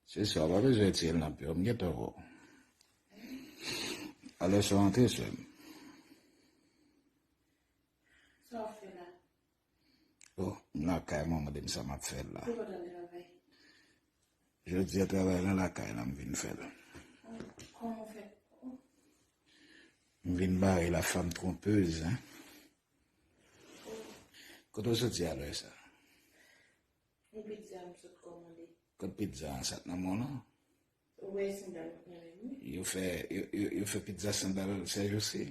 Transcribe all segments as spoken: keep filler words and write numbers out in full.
Se sa, w pa bezwen retire l nan pye w, m gentan wè w. Alè sa w antre, sè m. Sa w ap fè la? Oh, m lakay mwen, mande m sa m ap fè la. Ou pa t al travay? Jodi a, travay la lakay la m vin fè l. Oh, kòman w fè? Oh. M vin bare la femme trompeuse, hein. Oh. Kote w soti a lè sa? Yon pizza m sot kòmande. Kot pizza an, sa k nan men w lan? Ou wè sandal mwen nan men m wi. Yo fè, yo, yo, yo fè pizza sandal sèjousi?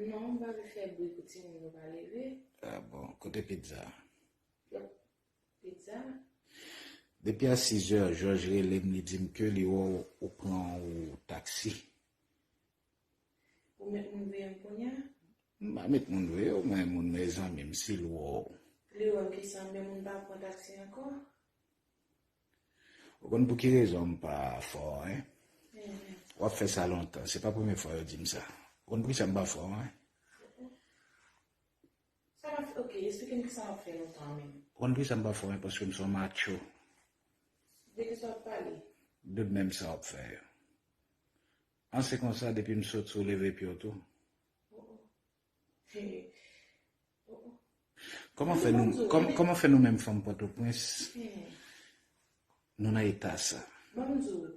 Non, m pa vle fè bri pou timoun yo pa leve. Ah bon, kote pizza? Pizza? Depi a sizè, Jòj rele m, li di m ke li wè w, ou pran ou taksi. Ou met moun veye m kounye a? M pa met moun veye w, men moun mezanmi m, si l wè w. Li wè m kisa, men moun pa pran taksi ankò? Ou konn pou ki rezon m pa fè w anyen? Mhm. W ap fè sa lontan. Se pa premye fwa yo di m sa. Ou konn poukisa m pa fè w anyen? Sa pa fè, ok, esplike m kisa w ap fè lontan menm. Ou konn poukisa m pa fè w anyen? Paske m se yon macho. De kisa w ap pale? De menm sa w ap fè yo. An se konsa, depi m soti, ou leve pye w tou. Oh, oh. He. Oh, oh. Kòman fè nou, kòm, kòman fè nou menm fanm Pòtoprens, nou nan eta sa?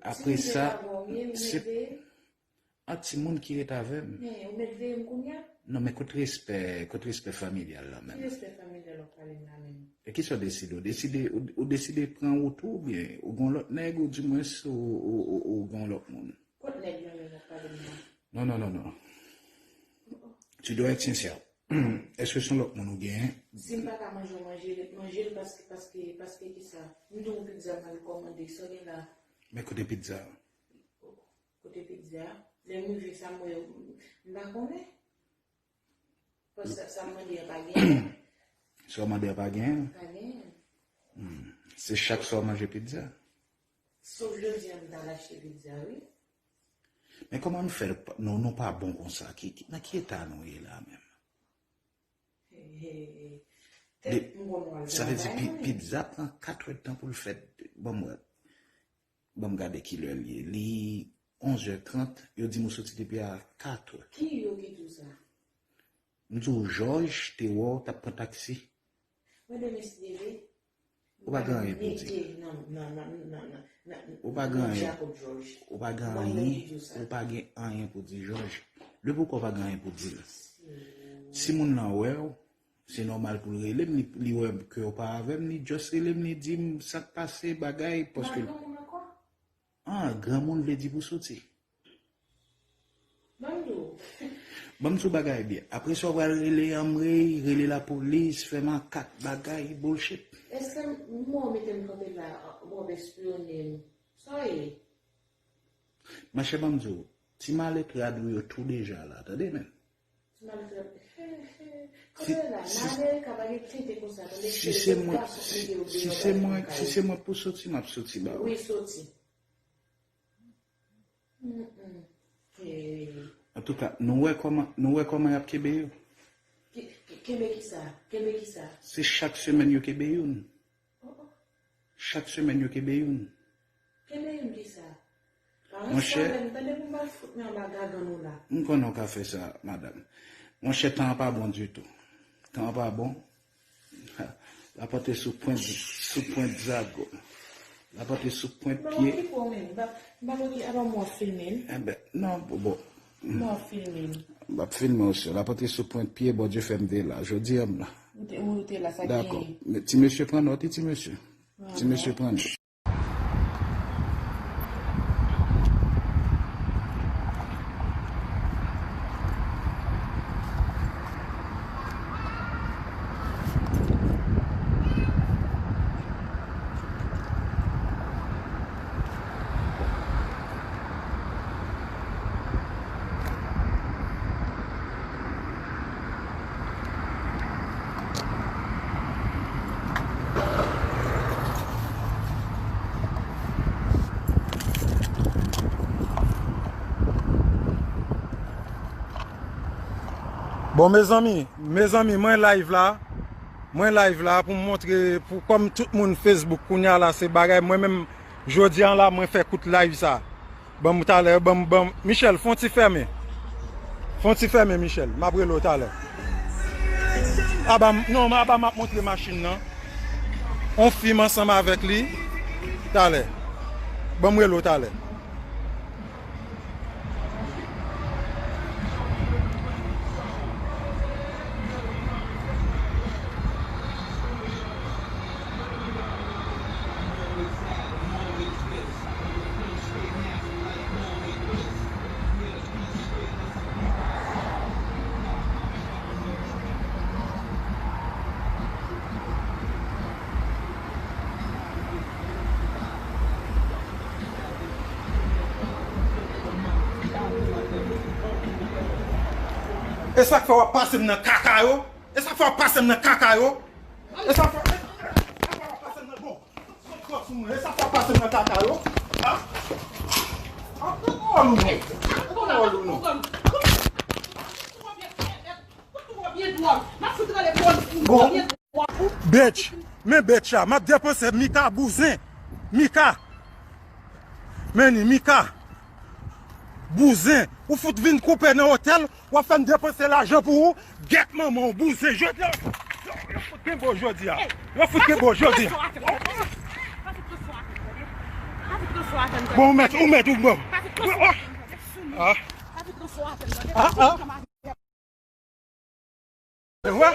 Apre sa, se a timoun ki ret avè m. Men, ou met veye m kounye a? Non, men kot respè, kot respè familyal la menm? Ki respè familyal w ap pale m la menm? E kisa w deside? Ou deside, ou, ou deside pran wout ou, oubyen ou gon lòt nèg, ou dimwens ou, ou, ou, ou gon lòt moun? Kot nèg nan men w ap pale m nan? Non, non, non, non. Tu dois être sincère. Èske se yon lòt moun ou genyen? Si m pa ka manje, w manje, manje l paske, paske, paske kisa? M di w pizza m al kòmande, sa w gen la? Men kote pizza a? Kote pizza a? Lè m rive sa m wè, m pa konnen. Paske sa, sa m mande a pa genyen. Sa w mande a pa genyen? Pa genyen. Hmm. Se chak swa w manje pizza? Sof jodi a m t al achte pizza, wi. Men kòman nou fè, nou, nou pa bon konsa? Ki, ki, nan ki eta nou ye la menm? He, he, he. Tèt m konn w al travay, wi. Sa vle di pi-, pizza pran kat èdtan pou l fèt. Ban m wè. Ban m gade kilè l ye. Li onzè trant, yo di m ou soti depi a katè. Ki yo ki di w sa? M di w, Jòj te wè w t ap pran taksi. Mwen demen si Dye vle, ou pa gen anyen pou di. Ou pa gen anyen. Ou pa gen anyen. Ou pa gen anyen pou di, Jòj. Depi w kwè w pa gen anyen pou di l. Si moun nan wè w, se nòmal pou l rele m, li, li wè ke w pa avè m, li just rele m, li di m sa k pase, bagay, paske. Ah, granmoun vle di pou soti. Ban m di w. Ban m di w bagay byen. Apre sa, w pral rele anmwey, rele lapolis, fè makak, bagay, bullshit. Èske m, m wè w mete m kanpe la, w ap espyone m? Sa w ye? Machè, ban m di w, ti malè trad ou yo tou deja la, tande, men. Ti malè trad, he, he. Kanpe la, nan Amerika, pa gen tenten konsa, tande, se lòt gason ki te yo deyò. Si se mwen, si se mwen pou soti, m ap soti ba ou. Wi, soti. Mm, mm. Antouka, nou wè kòman, nou wè kòman y ap kenbe yo? Ke-, ke-, kenbe kisa? Kenbe kisa? Se chak semèn yo kenbe youn. Oh, oh. Chak semèn yo kenbe youn. Kenbe youn kisa? Pa yon semèn, tande pou m pa fout men anba gagann ou la. M konnen w ka fè sa, madanm. Monchè, tan an pa bon ditou. Tan an pa bon. Lapòt e sou pwent, sou pwent zago. Lapòt e sou pwent pye. Bon, okipe w menm. M pa, m pa okipe, apa m w ap filme m? Enben, non, bon, bon. M w ap filme m. M ap filme w, sè. Lapòt e sou pwent pye, Bondye fè m te la. Jodi a m la. Ou te, ou te la, sa k genyen? Dakò. Men ti mesye pran nòt, wi, ti mesye. Ti mesye pran nòt. Bon, mezanmi, mezanmi, mwen live la. Mwen live la pou m montre, pou kòm tout moun Facebook kounye a la, se bagay, mwen menm, Jodi a la, mwen fè kout live sa. Ban m talè, ban m, ban m, Michel, fè yon ti fèmen. Fè yon ti fèmen, Michel. M ap rele w talè. Aba m, non, aba m ap montre machin nan. On fi m ansanm avèk li. Talè. Ban m rele w talè. E sa k fè w ap pase m nan kaka yo? E sa k fè w ap pase m nan kaka yo? E sa k fè, e sa k fè w ap pase m nan bon. E sa fò pase nan kaka yo. Ah. Ah, pran pawòl ou non. Pran pawòl ou non. Bon. Bitch, men bitch la, m ap depanse Mika bouzen. Mika. Men ni Mika. Bouzen, ou fout vin koupe nan otèl, w ap fè m depanse lajan pou ou. Gèt manman w, bouzen, jodi a. Yo fout kenbe w jodi a. Yo fout kenbe w jodi a. Bon, ou mèt, ou mèt, ou bon. Ah. Ah, ah. Wè?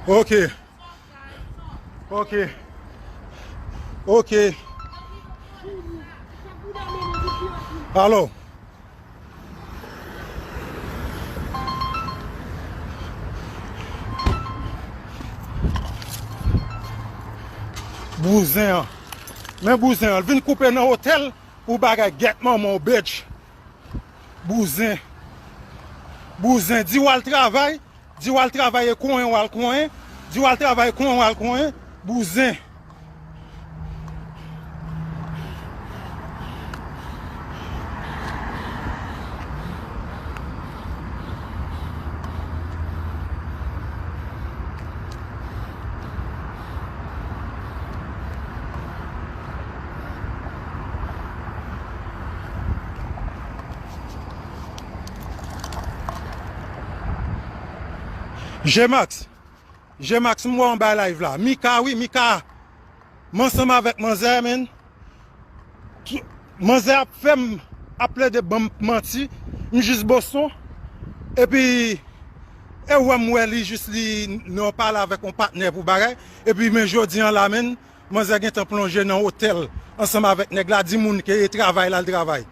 Ok. Ok. Ok. Alò. Bouzen an. Men bouzen an. L vin koupe nan otèl pou bagay gèt manman w, bitch. Bouzen. Bouzen, di w al travay, di w al travay e konyen w al konyen, di w al travay konyen w al konyen, bouzen. G-Max. G-Max, m wè w anba live la. Mika, wi, Mika. M ansanm avèk manzè, menn. Manzè ap fè m, ap plede ban m manti. M jis boson. Epi, e wè m wè li jis li nan pale avèk yon patnè pou bagay. Epi, men jodi an la, menn, manzè gentan plonje nan otèl ansanm avèk nèg la, di moun ke e travay l al travay.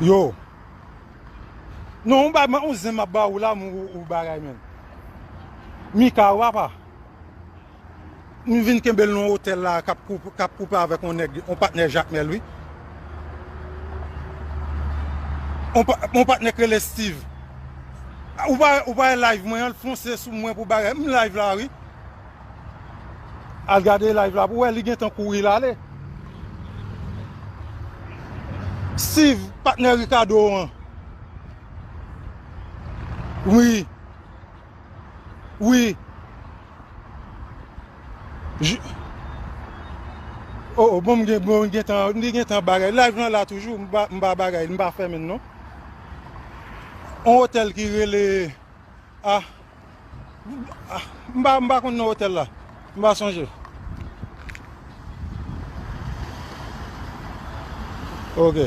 Yo. Non, ou bay, ou zen m ap ba ou la, ou, ou bagay, menn. Mika, ou papa. M vin kenbe l nan otèl la k ap koup-, k ap koupe avèk yon nèg, yon patnè Jakmèl, wi. Yon pa-, yon patnè k rele Steve. Ou pa, ou pa wè live mwen an, l fonse sou mwen pou bagay. M live la, wi. Al gade live la pou wè, li gentan kouri l ale. Steve, patnè Ricardo an. Wi. Wi. J-, oh, oh, bon, m gen, bon, m gentan, m gentan bagay. Live lan la toujou, m pa, m pa bagay, m pa fèmen l non. On otèl ki rele, ah, ah, m pa, m pa konn non otèl la. M pa sonje. Ok.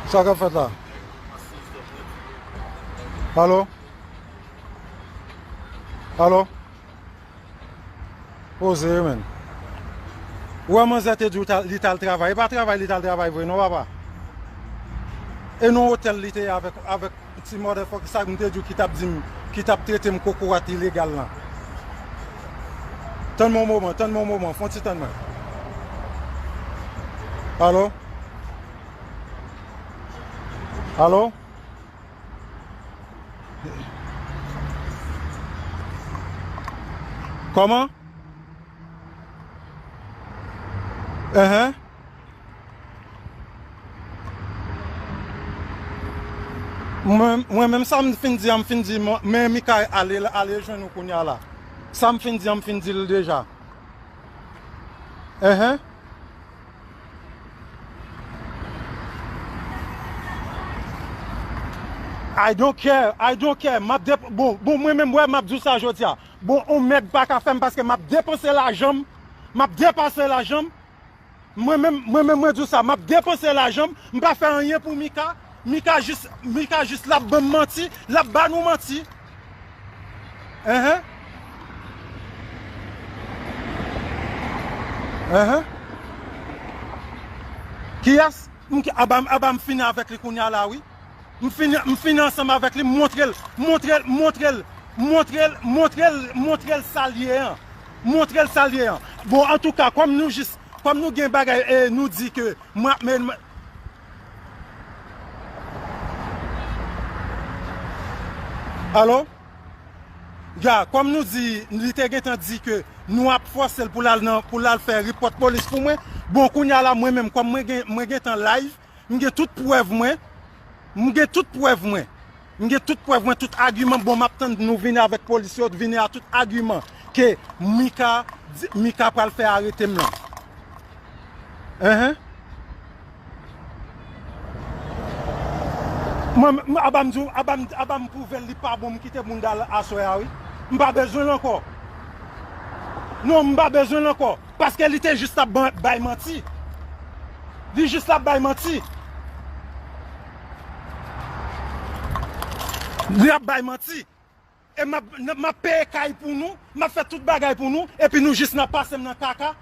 Sa k ap fèt la? Alo? Alo? Poze, men. Ou wè manzè te di w ta- li t al travay. E pa travay li t al travay vre non, papa. E nan otèl li te ye avèk, avèk ti motherfucker sa m te di w ki t ap di m, ki t ap trete m kokorat ilegal lan. Tann mwen yon moman, tann mwen yon moman, fè yon ti tann mwen. Alo? Alo? Kòman? Enhen. Mwen, mwen menm sa m fin di a, m fin di, men Mika ale, ale jwenn ou kounye a la. Sa m fin di a, m fin di l deja. Enhen. I don't care, I don't care. M ap dep- bon, bon, mwen menm, wè, m ap di w sa jodi a. Bon, on nèg pa ka fè m paske m ap depanse lajan m. M ap depanse lajan m. Mwen menm, mwen menm, mwen di w sa, m ap depanse lajan m. M pa fè anyen pou Mika. Mika jis, Mika jis l ap ban m manti, l ap ba nou manti. Enhen. Enhen. Kiyès? M ki- aba, aba m fini avèk li kounye a la, wi. M fini, m fini ansanm avèk li, m montre l, montre l, montre l, montre l, montre l, montre l sa l ye an. Montre l sa l ye an. Bon, antouka, kòm nou jis, kòm nou gen bagay, e, nou di ke mwen ap men- Alo? Ya, kòm nou di, li te gentan di ke nou ap fòse l pou l al nan, pou l al fè repòt polis pou mwen. Bon, kounye a la, mwen menm, kòm mwen gen, mwen gentan live, m gen tout prèv mwen. M gen tout prèv mwen. M gen tout prèv mwen, tout agiman. Bon, m ap tann nou vini avèk polis yo, vini a tout agiman ke Mika, Mika pral fè arete m lan. Enhen. Mwen, m- aba m di w, aba m, aba m pwouve l li pa bon, m kite moun dal aswè a, wi. M pa bezwen l ankò. Non, m pa bezwen l ankò. Paske li te jis ap ban- bay manti. Li jis ap bay manti. Li ap bay manti. E m ap, m ap peye kay pou nou, m ap fè tout bagay pou nou, epi nou jis nan pase m nan kaka.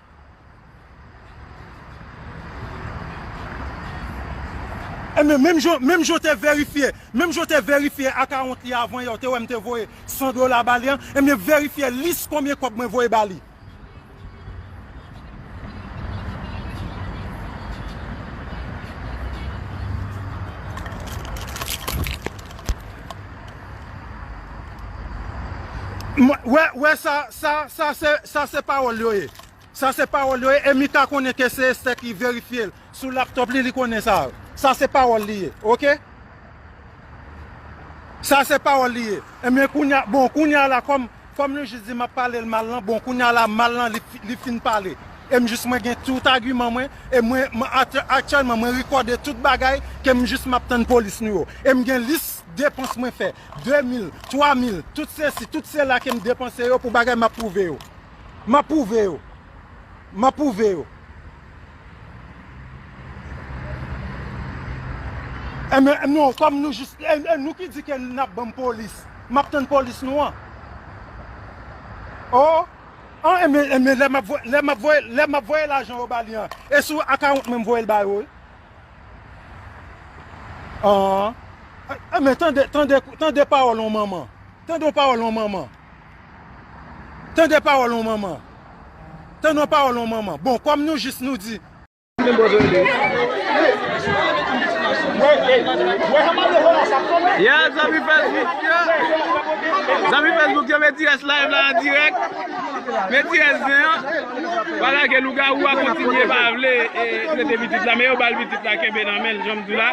Ebyen, menm jan, menm jan w te verifye, menm jan w te verifye akawont li avan yè, w te wè m te voye san dola ba li an, ebyen, verifye lis konbyen kòb mwen voye ba li. Mwen, wè, wè sa, sa, sa se, sa se pawòl yo ye. Sa se pawòl yo ye. E Mika konnen ke se Esther ki verifye l sou laptop li, li konnen sa. Sa se pawòl li ye, oke? Sa se pawòl li ye. Ebyen, kounye a, bon, kounye a la, kòm, kòm nou jis di m ap pale l mal lan, bon, kounye a la, mal lan, li, fi- li fin pale. E m jis mwen gen tout agiman mwen, e mwen, mwen akty- aktyèlman, mwen rekòde tout bagay, ke m jis m ap tann polis nou yo. E m gen lis depans mwen fè, de mil, twa mil, tout sesi, tout sela ke m depanse yo pou bagay m ap pwouve yo. M ap pwouve yo. M ap pwouve yo. Enben, non, kòm nou jis, e, e nou ki di ke n ap ban m polis. M ap tann polis nou an. Oh, an, enben, enben, lè m ap voye, lè m ap voye, lè m ap voye lajan yo ba li an, e sou akawont mwen m voye l ba yo, wi. An, enben, tande, tande, tande pawòl yon manman. Tande yon pawòl yon manman. Tande pawòl yon manman. Tande yon pawòl yon manman. Bon, kòm nou jis nou di, Yeah, zanmi Facebook yo. Zanmi Facebook yo, Metirès live la an dirèk. Metirès zen an. Vwala ke lougawou a kontinye pa vle, e, trete pitit la, men yo ba l pitit la, kenbe nan men l, jan m di w la.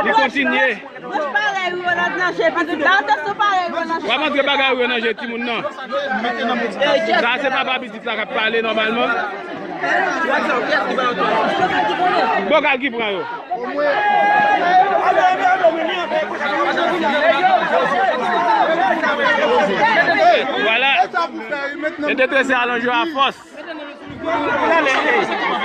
Li kontinye. Bouch parèy Rio nan je pitit la. Atansyon parèy Rio nan je. W ap antre bagay Rio nan je timoun nan. Sa se papa pitit la k ap pale nòmalman. Bon, kal ki pran yo. Vwala. E te trese alonje a fòs.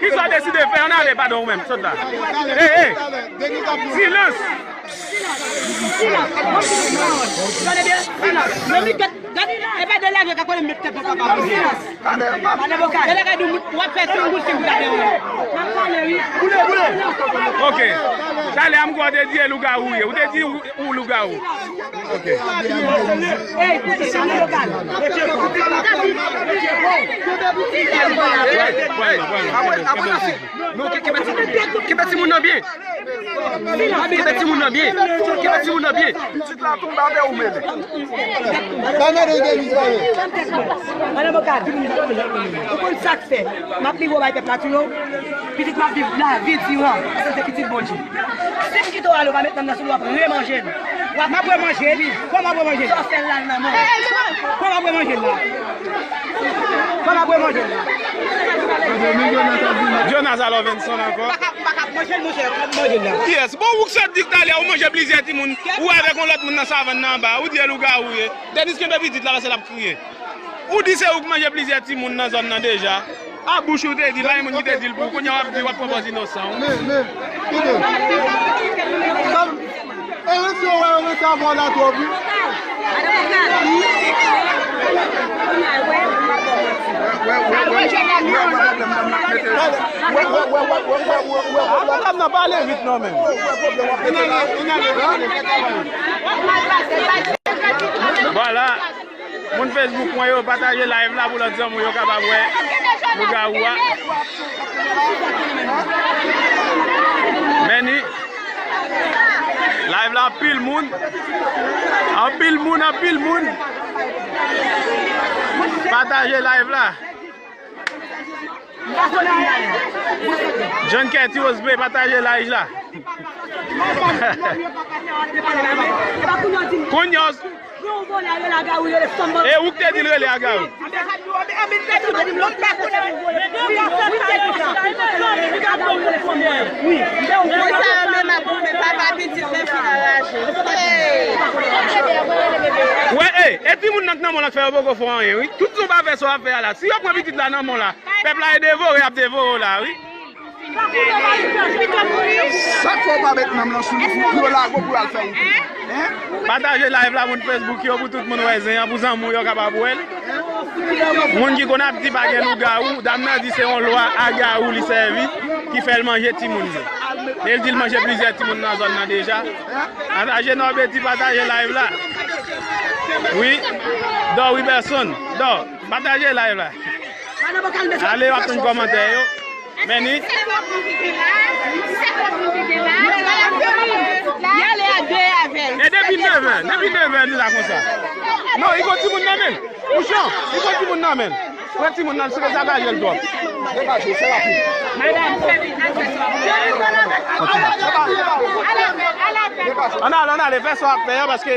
Kisa w deside fè? Ann ale, padan ou menm. Sot la. Ey, ey. Silans. Tande byen, silans. Nan mitan, gade, e pa de lave ka konnen met tèt nan kaka. Silans. Gade bokal. Gade, gade, w ap fè ti moun gout ki gade w. N ap pale, wi. Ok. Talè a m kwè w te di e lougawou ye. Ou te di ou, ou lougawou. Ok. Ey, koute, tande bokal. Apre, apre, apre, non, ke-, kenbe ti, kenbe timoun nan byen. Kenbe timoun nan byen. Kenbe timoun nan byen. Pitit la tonbe avè ou menm. Madan Deniz, madan. Madan Bokal, ou konn sa k fè? M ap livre w bay pèp la tou yo. Pitit m ap viv lavi diran, paske m se pitit Bondye. Si m kite w ale, w pa met nanm nan sou li, w ap remanje l. W ap remanje l. Kòman w ap remanje l? Sa w fè l la nan men w. Kòman w ap remanje l la? Kòman w ap remanje l la? Jonas alò Venson ankò. M pa ka, m pa ka manje l, monchè, m ap manje l la. Yes, bon, ou k sot di talè, ou manje plizyè timoun, ou avèk yon lòt moun nan savann nan anba, ou di e lougawou ye. Deniz kenbe pitit la, paske l ap kriye. Ou di se ou k manje plizyè timoun nan zòn nan deja. A bouch ou te di, pa gen moun ki te di l pou ou. Kounye a w ap di, w ap pran pòz inosan w. Men, men, kite. Sa, e, si w wè yo mete avè w la twòp, wi. Wè, wè, wè, wè, wè, wè, pwoblèm nan m ap mete la. Wè, wè, wè, wè, pwoblèm. A, pwoblèm nan, pale vit non, men. Wè, pwoblèm w ap mete la. Vwala. Moun Facebook mwen yo, pataje live la pou lòt zanmi w yo kapab wè lougawou a. Men ni live la, anpil moun. Anpil moun, anpil moun. Pataje live la. John Ketty Osbe, pataje live la. Kounye a, e ou k te di l rele Agawou. Mwen sa yo menm ap goumen, papa pitit men fin anraje. Hey! Wè, e, e timoun nan k nan men w lan k fè yo poko fè w anyen, wi. Tout sa w pa fè, sa w ap fè a la. Si yo pran pitit la nan men w la, pèp la e devore, y ap devore w la, wi. Sa k fè w pa met nanm lan sou li pou, pou yo lage w pou y al fè wout ou? Hein? Pataje live la, moun Facebook yo, pou tout moun wè zen an, pou zanmi w yo kapab wè l. Moun ki konn ap di pa gen lougawou, dam nan di se yon lwa Agawou li sèvi ki fè l manje timoun yo. E l di l manje plizyè timoun nan zòn nan deja. Pataje Nòbeti, pataje live la. Wi. Dò Wiberson. Dò, pataje live la. Ale, w ap tann kòmantè yo. Men ni. E depi nevè, depi nevè, nou la konsa. Non, li gon timoun nan men l. Pouchon, li gon timoun nan men l. Pran timoun nan, se sa ka jel twòp. Madanm, sèvi, ann ale, ann ale, fè sa w ap fè a, paske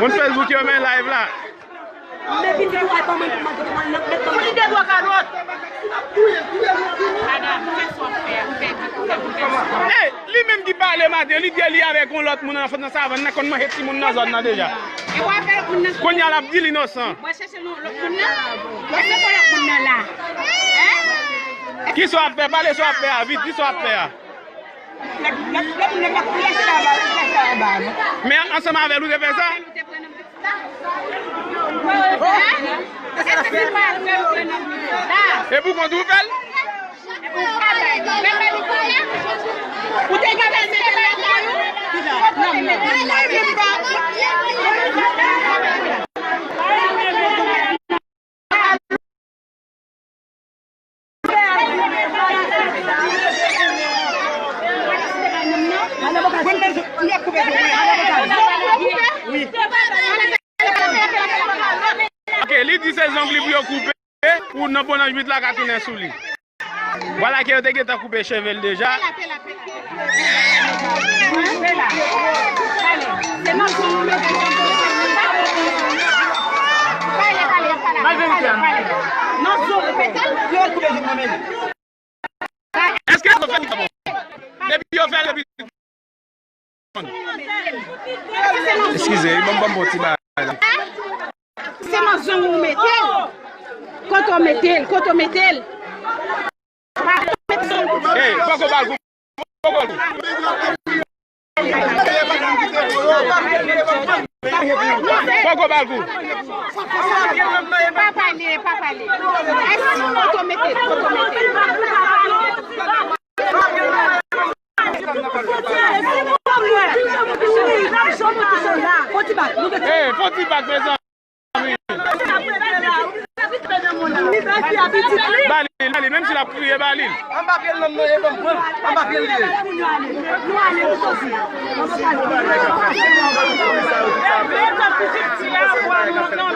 Moun Facebook yo men live la. Madanm, fè sa w ap fè a, fè vit, fè vit, fè vit. Ey, li menm ki pale maten, li di li avèk yon lòt moun nan, nan savann nan konn manje timoun nan zòn nan deja. E w ap fè moun nan. Kounye a l ap di l inosan. Mwen chèche lòt moun nan. Mwen chèche lòt moun nan la. Hein? Kisa w ap fè? Pale sa w ap fè a, vit, di sa w ap fè a. Men ansanm avè l ou te fè sa? E pou kont ou fè l? Ok, li di se zong li pou yo koupe pou nan bon nan uit la ka tounen sou li. Vwala ke yo te gentan koupe cheve l deja. Èske yo fè l bon? Depi yo fè l, depi Eskize, ban m, ban m bon ti bagay la. Se nan zong ou mete l. Kote w mete l, kote w mete l. Ey, poko ba l kou, poko l kou. Poko ba l kou. Pa pale, pa pale. Èske kote w mete l, kote w mete l. Hey, fò ti bak, mezanmi. Ba li, ba li, menm si l ap kriye, ba li. Anba pye l nan, non, e ban m pran. Anba pye l li ye. Denis, ou pa bezwen ba li yon pran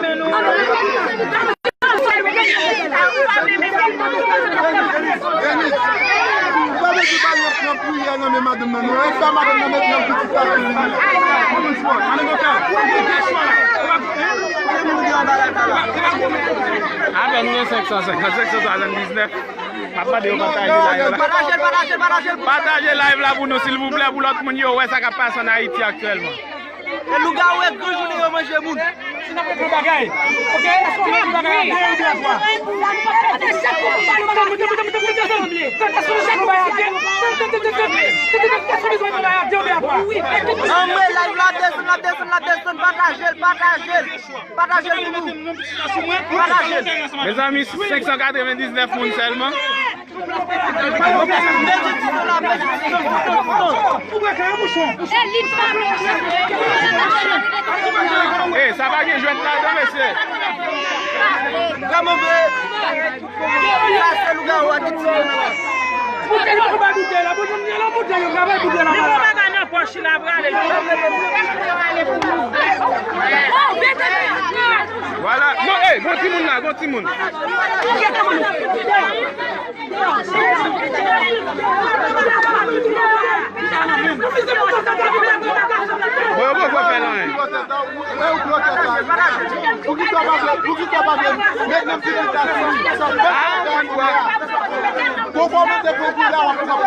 priyè nan men madanm nan, non. Èske madanm nan met nan pitit la pou li? Apèn gen senk san senkant, senk san swasanndiznèf. M ap mande yo pataje live la. Pataje live la pou nou, silvouplè, pou lòt moun yo wè sa k ap pase ann Ayiti aktyèlman. E lougawou e gran jounen yo manje moun. Si n ap regle bagay, ok, èske w regle bagay a de oubyen a twa? Anmwe, live la desann, l ap desann, l ap desann, pataje l, pataje l, pataje l pou nou. Pataje l. Mezanmi, senk san katrevendiznèf moun sèlman. Ey, sa pa gen jwèt ladan, mesye. Vrèman vre. Sa se lougawou a ki tire nan la. Boutèy, nou poko bay boutèy la. Bon, nou ni alò boutèy, yo travay boutèy la. Li pran bagay nan pòch li, l ap rale. Vwala. Non, ey, gon timoun la, gon timoun. Bon, yo poko fè l anyen. Poukisa w pa vle, poukisa w pa vle met nan pitit la sou li? Sa w fè sa kounye a. Kou w kòmanse pran kou la, w ap pran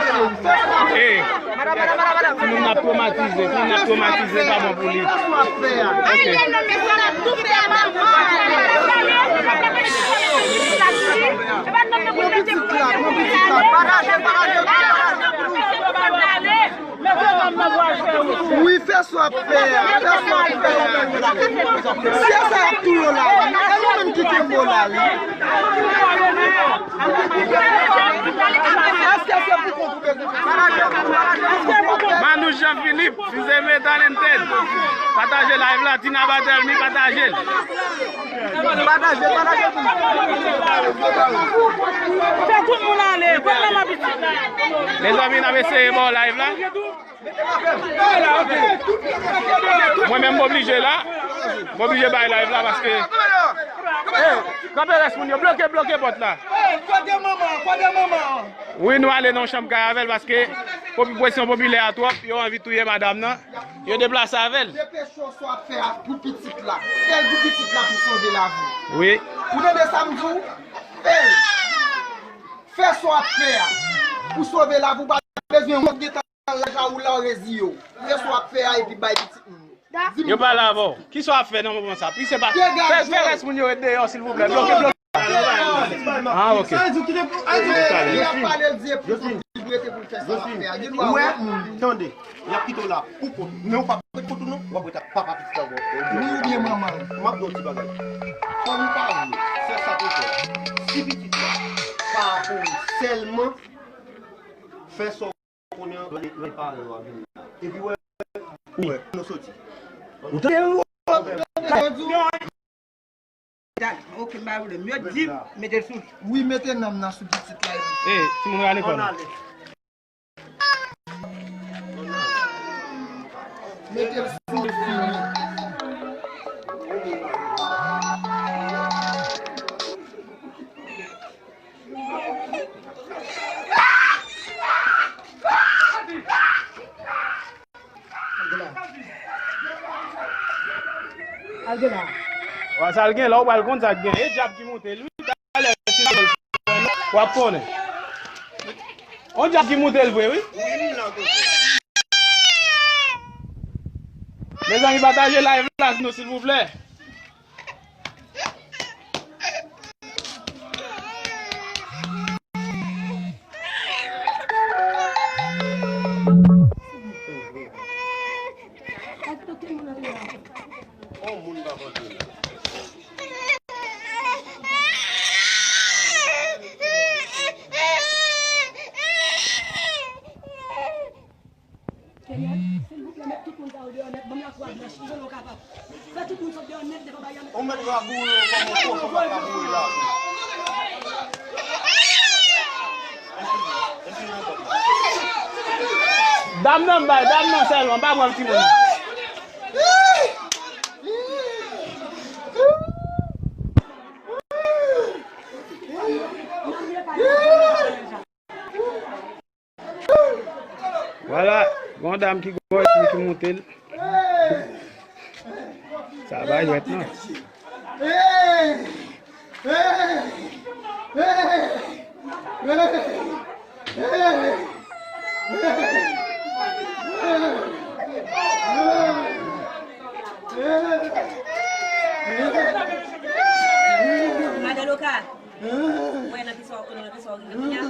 kou. Ey. Timoun nan twomatize, timoun nan twomatize, pa bon pou li. Ok. Wi, fè Sa w ap fè a, sa w ap fè a. Si e sa y ap touye w la wi, e nou menm ki kenbe w la wi. Èske se pou kont ou bezwen fè sa? Manouche Jean Philippe, Fils de Talented. Pataje live la, Tina Barthelmy, pataje l. Pataje, pataje pou nou. Fè tout moun ale, pran nan men pitit la. Mezanmi, n ap eseye ba w live la. Mwen menm m oblije la. M oblije bay live la paske. Kanpe rès moun yo, bloke, bloke pòt la. Wi, nou ale nan chanm kay avè l paske popi-, presyon popilè a twòp, yo anvi touye madanm nan. Yo deplase avè l. Depeche w sa w ap fè a pou pitit la. Fè l pou pitit la pou sove lavi w. Wi. Ou tande sa m di w? Fè l. Fè sa w ap fè a pou sove lavi w. Pa bezwen wont, gen tan laj la ou la w reziye w. Fè sa w ap fè a epi bay pitit moun yo. Yo pale avè w. Kisa w ap fè nan moman sa? Pise pa. Fè, fè rès moun yo ret deyò, silvouplè. Bloke, bloke. Ah, ok. Sa vle di w kite pou, sa vle di w kite pou. Li ap pale, l di e pou kont li pou rete pou l fè sa l ap fè a. Gen dwa wont moun. Tande, y ap kite w la pou kont. Men ou p ap ret kont ou non, w ap ret ak papa pitit la ankò. Wi, oubyen manman l. M ap di w yon ti bagay. Fanmi pa vle fè sa pou fè a. Si pitit la pa pou ou sèlman, fè sa w konnen an, lè, lè paran yo ap vini la. Epi wè, wè, nou soti. Ou tande? Dale, ok, m pa pwoblèm. Yo di m mete l sou li. Wi, mete nanm nan sou pitit la epi. Ey, timoun yo ale kò nou. Mete l sou li fini. Al gen la. Al gen la. Wa sa l gen la, ou pral konn sa k gen. E dyab ki moute l wi. Talè si w ap konnen. On dyab ki moute l vre wi. Mezanmi, pataje live la nou silvouplè. Kenyèt, silvouplè, mèt tout moun sa yo deyò nèt, ban m lakou a blanch, kijan nou kapab fè tout moun sot deyò nèt devan bagay la, mèt. Ou mèt raboure yo kòman kochon pa raboure la. Dam nan m bay, dam nan sèlman, m pa pran timoun. Vwala, gon dam ki gwo espri ki moute l. Sa pa jwèt non. Madan Loka, mwen nan kisa w, nan kisa w rive kounye a?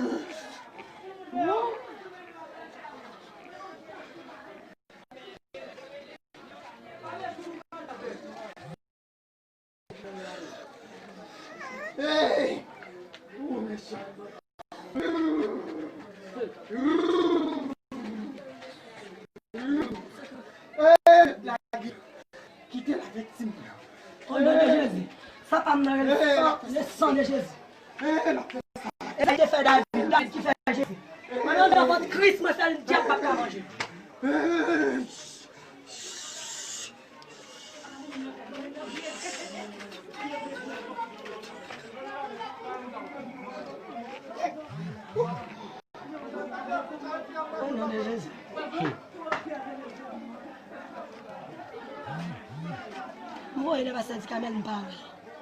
Hey! Oh, mesye. Hey, lage. Kite l avèk timoun yo. O non de Jezi. Sa pa m nan rele san, le san de Jezi. E sa ki te fè David, David ki fè Jezi. Mwen nan vant Kris, mwen fè l dyab pa ka manje. O non de Jezi. M voye nan pastè Dikamèl, m pa wè l.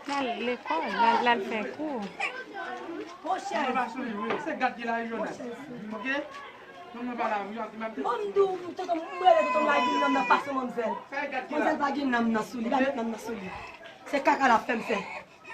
L al lekòl, l al, l al fè kou. Monchè. Se gad ki la rejyonal. Ok? Non, non, pa la, wi, ok, m ap di. Bon, m di w, tonton, m rele tonton m la, gen nanm nan pase manmzèl. Manmzèl pa gen nanm nan sou li, pa met nanm nan sou li. Se kaka l ap fè m fè.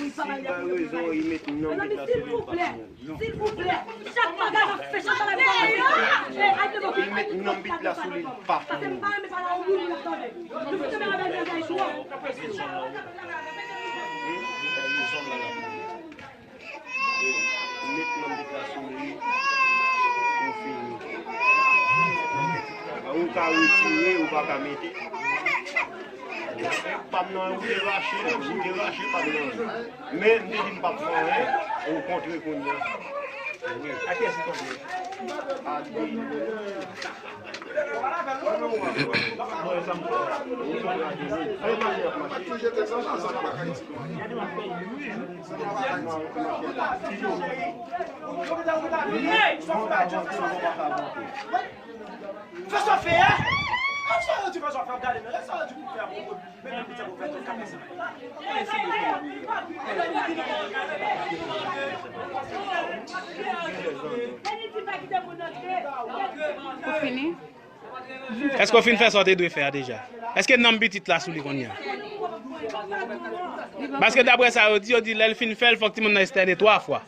Si l bay rezon, li met non, li met la sou li, li pa pran. Silvouplè, chak bagay m ap fè, chak bagay m ap fè. Li met non bit la sou li, li pa pran. Paske m pa renmen pale a yon moun pou l ap tande. Nou fout mwen avèk bagay twòp. Li met non bit la sou li, ou fini. Ou ka retire, ou pa ka mete. Pa m nan, ou te rache, ou te rache pa m nan. Men, m te di m p ap fè anyen, ou kontre kounye a. A kiyès li kontre? A Denis. Ou kontre a Denis. Sa e mache ap mache. Fè sa w fè a! Fè sa w di, fè sa w fè, gade, men sa w di pou fè a pwopo. Ou fini? Èske w fin fè sa w te dwe fè a deja? Èske nanm pitit la sou li kounye a? Paske daprè sa yo di, yo di lè l fin fè l, fòk timoun nan estène twa fwa.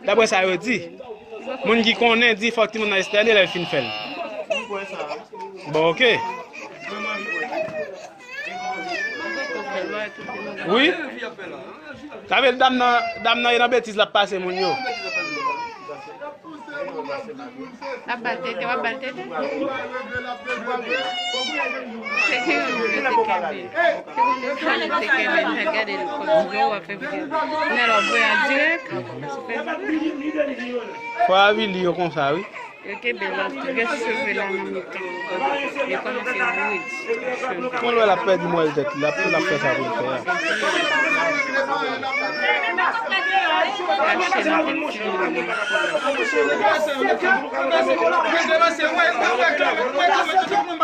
Daprè sa yo di. Moun ki konnen di fòk timoun nan estène lè l fin fè l. Bon, oke. Wi. Sa vle di dam nan, dam nan e nan betiz l ap pase moun yo. L ap ba l tete, w ap ba l tete. Se gen yon videyo te kenbe. Se gen yon videyo te kenbe, m fè gade l kòm videyo w ap fè videyo. Nèl w ap voye an dirèk. Fò avili yo konsa, wi. Yo kenbe l ap trese cheve la nan mitan. Yo kòmanse woule cheve. Mwen wè l ap pèdi mwèl tèt li, l ap, l ap fè sa pou l fè a. L ap chène tèt timoun nan.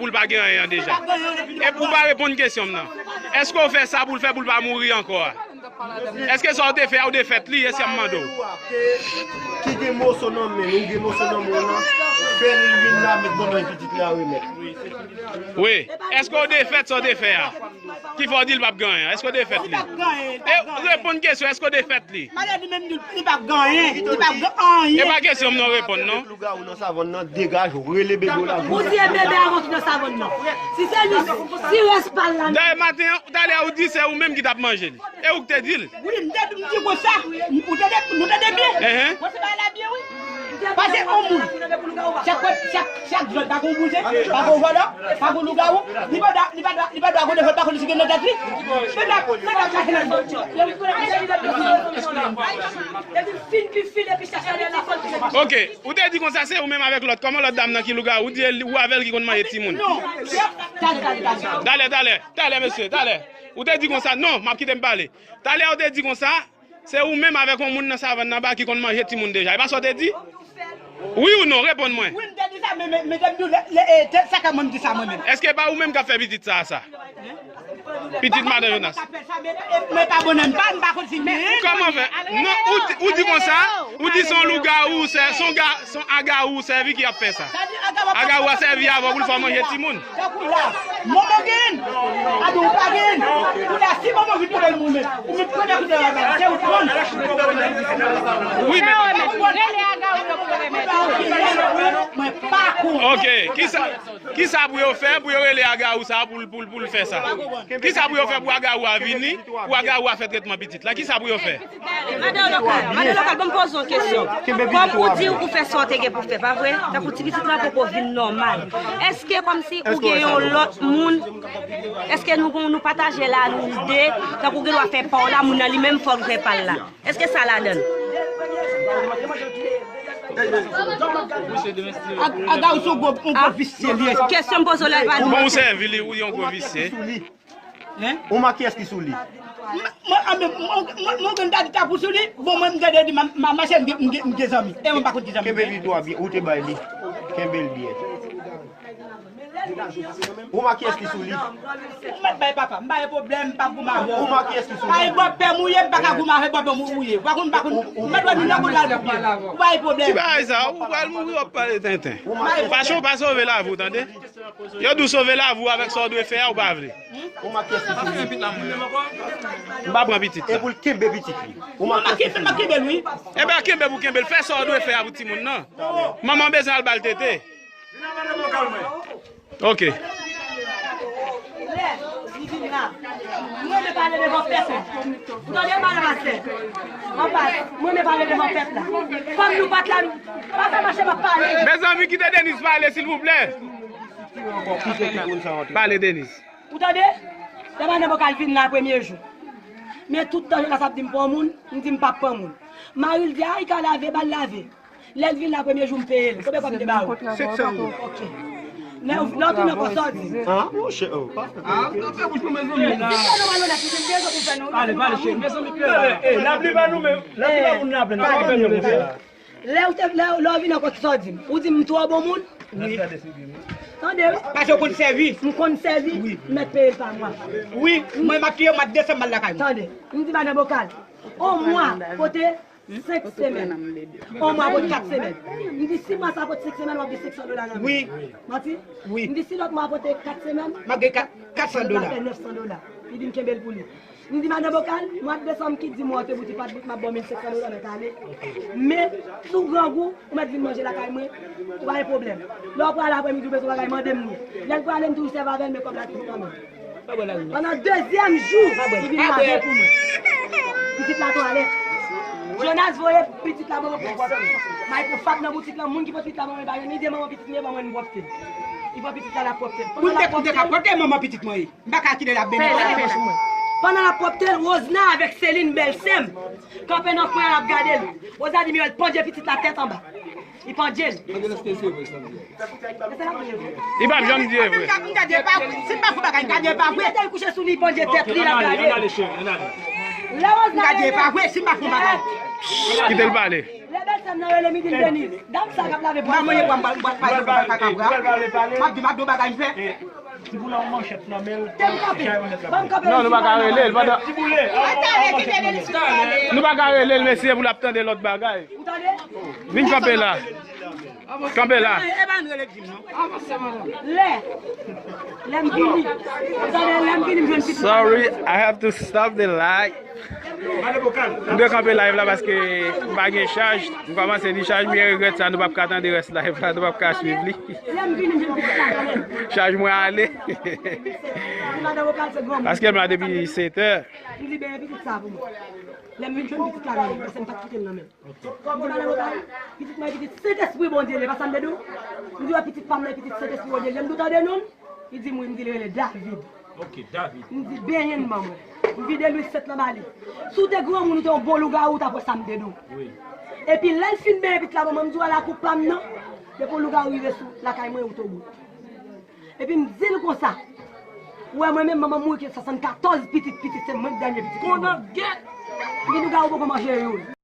pou l pa gen anyen an deja? E pou w pa reponn kesyon m nan. Èske w fè sa pou l fè pou l pa mouri ankò a? Èske sa w te fè a, ou defèt li, e si m mande w? Ki gen moso nan men l, ou gen moso nan men w lan, fè l vin la, met bò nan pitit la, remèt. Wi. Èske w defèt sa w te fè a? Ki fè w di l p ap gen anyen? Èske w defèt li? E reponn kesyon, èske w defèt li? Malè li menm di li p ap gen anyen, li p ap gen anyen. E pa kesyon m nan reponn non. Lougawou nan savann nan, degaje w, rele bebe w la. Ou di e bebe avan ki nan savann nan. Si se li, si rès pa l la. Dayè maten an, talè a ou di se ou menm ki t ap manje l. E ou k te di l? Wi, m te di, m di konsa. Ou tande, nou tande byen? Enhen. Mwen se bagay la byen, wi. Pase yon moun. Chak, chak, chak jòt, pa gon bouzen, pa gon vòlò, pa gon lougawou. Li pa dwa, li pa dwa, li pa dwa gon defèt, pa konn si gen nan tèt li. Medam, medam, chak nan. Ok, ou te di konsa, se ou menm avèk lòt. Kòman lòt dam nan ki lougawou, ou di ou avè l ki konn manje timoun? Non. Talè, talè, talè, mesye, talè. Ou te di konsa, non, m ap kite m pale. Talè ou te di konsa, se ou menm avèk yon moun nan savann nan ba ki konn manje timoun deja. E pa sa w te di? Wi ou non? Reponn mwen. Wi, m te di sa, men, men, men, te m di w, lè, lè, e, te, sa ka mwen m di sa mwen menm. Èske pa ou menm k ap fè pitit sa a sa? Pitit madan Jonas. Men pa bonè, m pa, m pa konn si men. Kòman fè? Non, ou di, ou di konsa, ou di se yon lougawou, se, se yon ga, se yon agawou sèvi ki ap fè sa. Agawou a sèvi avè w pou l fè w manje timoun. Tankou la, Momo gen, Ado ou pa gen. Kou la, si Momo vin kote l moumen, ou met premye kout nan la, se ou konn. Wi, men. Rele Agawou pou remèt. Mwen pa konn. Ok, kisa, kisa pou yo fè pou yo rele Agawou sa pou, pou, pou l fè sa? Kisa pou yo fè pou Agawou a vini, pou Agawou a fè tretman pitit la? Kisa pou yo fè? Madan Lokal, Madan Lokal, ban m poze w kesyon. Kòm ou di ou fè sa w te gen pou fè, pa vre? Tankou ti pitit la poko vin nòmal. Èske kòmsi ou gen yon lòt moun? Èske nou, nou pataje la, nou de, tankou gen dwa fè pa w la, moun nan li menm fò l fè pa l la? Èske sa ladan l? Ag-, Aga ou se yon gwo, yon gwo visye li ye. Kesyon m poze w la, e pa nou. Bon, ou sèvi li, ou yon gwo visye. Hein? Ou ma kiyès ki sou li? Mwen, mwen, mwen, mwen, mwen, mwen, mwen, ta di ta pou sou li. Bon, mwen, m gade di, ma, ma, mache, m gen, m gen, m gen zanmi. E mwen pa konn ki zanmi. Kenbe li dwa byen, ou te bay li. Kenbe l byen. Ou ma kiyès ki sou li? Ou mèt bay papa, m pa gen pwoblèm, m pa goumen avè w. Ou ma kiyès ki sou li? Pa gen bòpè mouye, m pa ka goumen avè bòpè mou- mouye. Pa konn, pa konn, ou mèt wè nou nan kote al. Ou pa gen pwoblèm. Ki bagay sa? Ou pral mouri, w ap pale tenten. Ou ma kiyès ki sou li? Paske w pa sove lavi w, tande? Yo di w sove lavi w avèk sa w dwe fè a, ou pa vle. Ou ma kiyès ki sou li? M pa pran pitit la. E pou l kenbe pitit li. Ou ma kiyès ki sou li? Kenbe l, wi. Enben, kenbe pou kenbe l. Fè sa w dwe fè a pou timoun nan. Manman bezwen al ba l tete. Ok. Lè li vin la, mwen renmen pale devan pèp la. Ou tande, madan Pastè? Anpas, mwen renmen pale devan pèp la. Kòm nou pa t la, nou pa fè mache, m ap pale. Mezanmi, kite Denise pale, silvouplè. Pale, Denise. Ou tande? Lè madan Bokal vin la premye jou. Men tout tan Jonas ap di m pran moun, m di m p ap pran moun. Mari l di, a, li ka lave, ba l lave. Lè l vin la premye jou, m peye l. Konbyen kòb m te ba ou? Senk san goud. Ok. Lè w, lè w tounen ankò, sa w di m? Ah, monchè, oh, pa fè. Ah, kanpe bouch nou, mezanmi. Pale, pale, cheri, mezanmi, pale. Eh, eh, lapli pa nou menm. Lapli pa moun la plen. Pa gen pèp yo fè. Lè w te, lè, lè w vin ankò, sa w di m? Ou di m twò bon moun? Wi. Tande, wi. Paske w konn sèvi. M konn sèvi, wi. M mèt peye l pa mwa. Wi, mwen, m ap peye w mwa desanm, m al lakay mwen. Tande, m di madan Bokal, on mwa pote senk semèn. On mwa pote kat semèn. M di, si mwa sa pote senk semèn, w ap gen senk san dola nan men. Wi. Manti? Wi. M di, si lòt mwa pote kat semèn, m ap gen kat, kat san dola. Sa fè nèf san dola. Li di m kenbe l pou li. M di, madan Bokal, mwa desanm ki di mwa te bout, li pa t bout, m ap ba w mil senk san dola nan kane. Men, si w grangou, ou mèt vin manje lakay mwen, ou pa gen pwoblèm. Lè w prale aprèmidi, ou bezwen bagay, mande m li. Lè l prale, m toujou sèvi avè l, men kòb la toujou nan men l. Pandan dezyèm jou, li vin lave pou mwen. Pitit la twalèt. Jonas voye pitit la ban mwen pou pwòpte. M al pran fab nan boutik lan, moun ki pran pitit la ban mwen, li pa jwenn. Li di manman pitit li ye, ban mwen, m pwòpte. Li pran pitit la, l ap pwòpte. Pou l te, pou l te ka pwòpte, manman pitit mwen ye. M pa ka kite l ap benyen. Pandan l ap pwòpte l, Wozna avèk Selin, bèl sè m, kanpe nan kwen an, l ap gade l. Wozna di, Mirèl, pandye pitit la tèt anba. Li pandye l. Li p ap janm di e vre. M ka di e pa vre. Si m pa fè bagay, m ka di e pa vre. Li kouche sou li, pandye tèt li, l ap gade l. Lè Wozna rele, m ka di e pa vre, si m pa fè bagay. Kite l pale. Lè bèl sè m nan rele m, li di m, Deniz, dam sa k ap lave bwa. M ap di, m ap di w bagay m fè. Ti boule yon manchèt nan men l. Te m kanpe. Ban m kanpe. Non, nou pa ka rele l pandan. Ti boule. Nou pa ka rele l, mesye, pou l ap tande lòt bagay. Ou tande? Vin kanpe la. Kanpe la. E pa n rele Jim, non. Lè. Lè m vini. Ou tande, lè m vini, m jwenn pitit. Sorry, I have to stop the live. M te kanpe live la paske m pa gen chaj. M kòmanse ni chaj, m gen regrèt sa, nou p ap ka tande rès live la, nou p ap ka swiv li. Chaj mwen ale. Paske m la depi sèt è. M di, benyen pitit sa pou mwen. Lè m vin jwenn pitit la nan men, paske m pa t kite l nan men. M di, madan Bokal, pitit mwen, pitit Sentespri Bondye li ye, pa sa m te di w? M di, wè, pitit pa m nan, pitit Sentespri Bondye li ye. M di, w tande non l? Li di m wi, m di l rele David. Ok, David. M di, benyen l ban mwen. M vide lwil sent lan ba li. Si w te granmoun, ou te yon bon lougawou, ou t ap wè sa m te di w. Wi. Epi lè l fin benyen pitit la ban mwen, m di w, wè lakou pa m nan, depi yon lougawou rive sou lakay mwen, ou tou bout. Epi m di l konsa, ou wè mwen menm, manman m mouri, gen swasannkatòz pitit, pitit, se mwen k dènye pitit. Konan gèt! M di, lougawou poko manje youn.